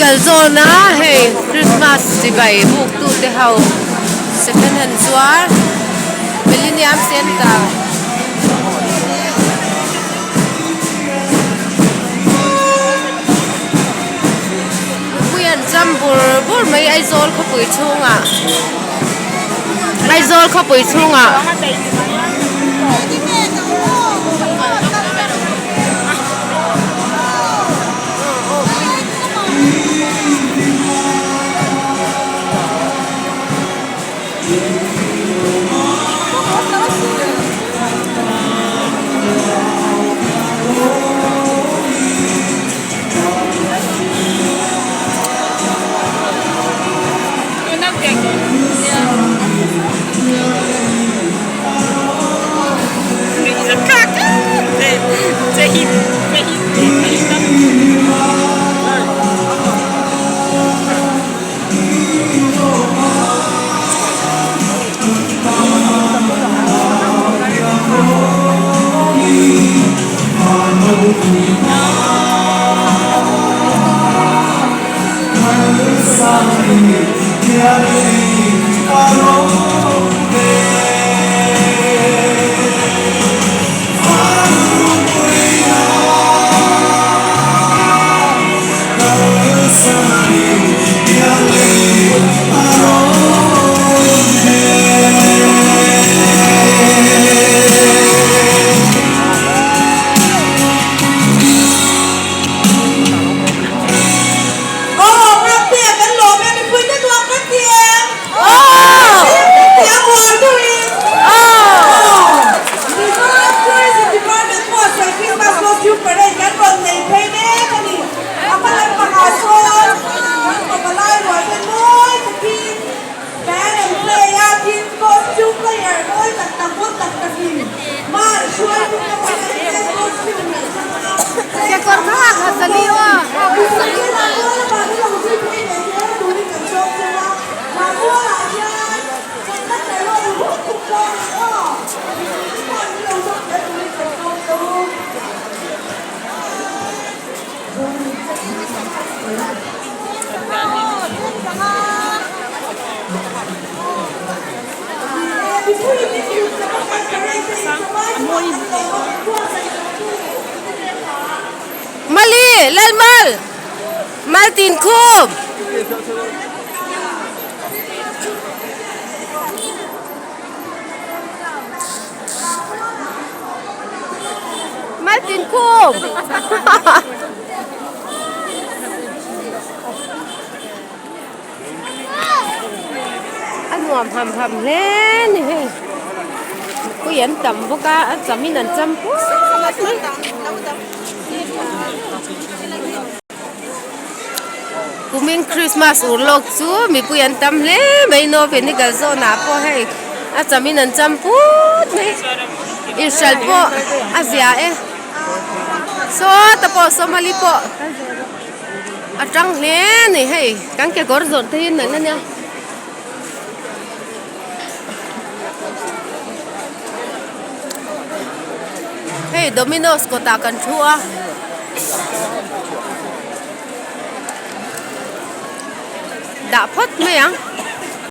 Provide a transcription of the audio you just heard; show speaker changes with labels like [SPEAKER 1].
[SPEAKER 1] Nikel zawn a hei Christmas chibai buk tu te ho second hand zuar Millennium Center. Mipui an cham bur bur mai Aizawl khawpui chhungah Aizawl khawpui chhungah. Mali Lalmal Maltin Khum. Maltin Khum. A nuam ham ham hle ni hei mipui an tam bawk a a cham in an cham put mai. Kumin Christmas ur lawk chu mipui an tam hle mai Novenikal zawn ah pawh hei a cham in an cham put mai inhral pawh a zia e sawta pawh Somali pawh. A tang hle a ni hei kan kekawr zawrh te hi nalh a nia. Hei Domino's kawtah kan thu a. Dah phawt mai ang.